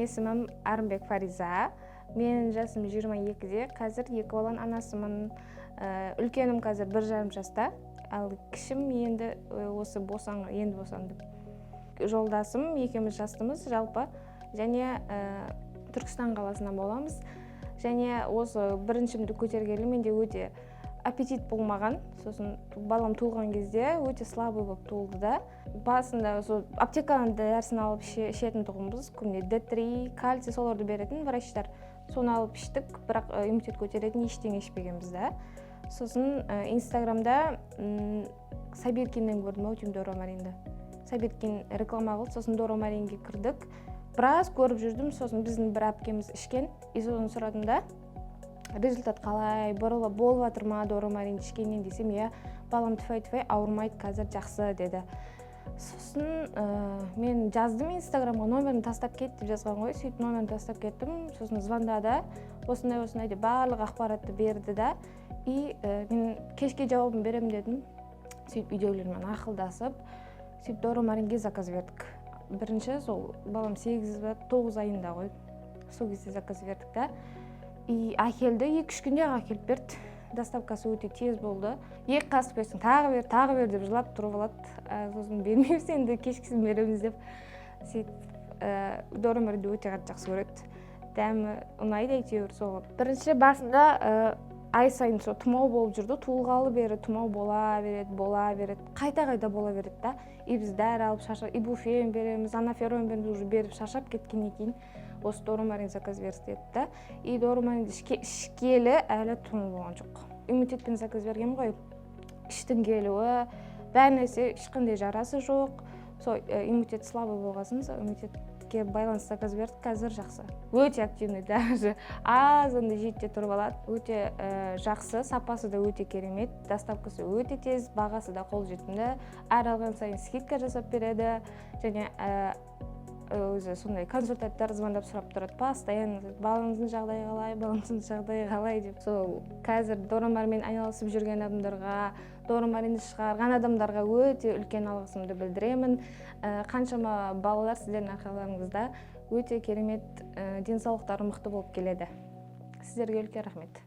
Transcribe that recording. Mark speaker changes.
Speaker 1: Менің есімім Арынбек Фариза. Менің жасым 22-де, қазір екі баланың анасымын. Үлкенім қазір 1,5 жаста, ал кішім енді осы енді босанды. Жолдасым екеуміз жастымыз жалпы және Түркістан қаласынан боламыз. Және осы біріншімді көтергелі менде өте аппетит болмаған. Сосын балам туылған кезде өте слабый болып туылды да. Басында сол аптеканың дәрісін алып ішетін тұғынбыз күнде, Д3, кальций, соларды беретін врачтар, соны алып іштік, бірақ иммунитет көтеретін ештеңе ішпегенбіз да. Сосын Инстаграмда Сабиркиннен көрдім ау деймін, Доромаринді Сабиркин реклама қылды. Сосын Доромаринге кірдік, біраз көріп жүрдім. Сосын біздің бір әпкеміз ішкен, и сосын сұрадым да: «Результат қалай, болып жатыр ма Доромарин ішкеннен?» — десем, «Иә, балам тфәй тфәй ауырмайды қазір, жақсы», — деді. Сосын мен жаздым Инстаграмға, «Номерін тастап кет» деп жазған ғой. Сөйтіп номерін тастап кеттім. Сосын звондады, осындай осындай деп барлық ақпаратты берді да. И мен кешке жауабын беремін дедім. Сөйтіп үйдегілермен ақылдасып, сөйтіп Доромаринге заказ бердік. Бірінші сол балам 8 ба 9 айында ғой, сол кезде заказ бердік та. И әкелді, 2-3 күнде ақ әкеліп берді, доставкасы өте тез болды. Екі қасық берсең, «Тағы бер, тағы бер» деп жылап тұрып алады. Сосын бермейміз енді, кешкісін береміз деп. Сөйтіп Доромаринді өте қатты жақсы көреді, дәмі ұнайды әйтеуір. Сол бірінші басында ай сайын сол тұмау болып жүрді. Туылғалы бері тұмау бола береді, бола береді, қайта қайта бола береді да. И біз дәрі алып шаршап, ибуфен береміз, анаферон береміз, уже беріп шаршап кеткеннен кейін осы Доромарин заказ бердік деді да. И Доромаринді ішкелі әлі тұмау болған жоқ. Иммунитетпен заказ бергенмін ғой, іштің келуі, бәр нәрсе, ешқандай жарасы жоқ. Сол иммунитет слабый болған соң, сол иммунитетке байланысты заказ бердік. Қазір жақсы, өте активный, даже азанда 7-де тұрып алады. Өте жақсы, сапасы да өте керемет, доставкасы өте тез, бағасы да қолжетімді, әр алған сайын скидка жасап береді. Және өзі сондай консультанттар звондап сұрап тұрады постоянно: «Балаңыздың жағдайы қалай, балаңыздың жағдайы қалай?» — деп. Сол қазір Доромармен айналысып жүрген адамдарға, Доромаринді шығарған адамдарға өте үлкен алғысымды білдіремін. Қаншама балалар сіздердің арқаларыңызда өте керемет, денсаулықтары мықты болып келеді. Сіздерге үлкен рахмет.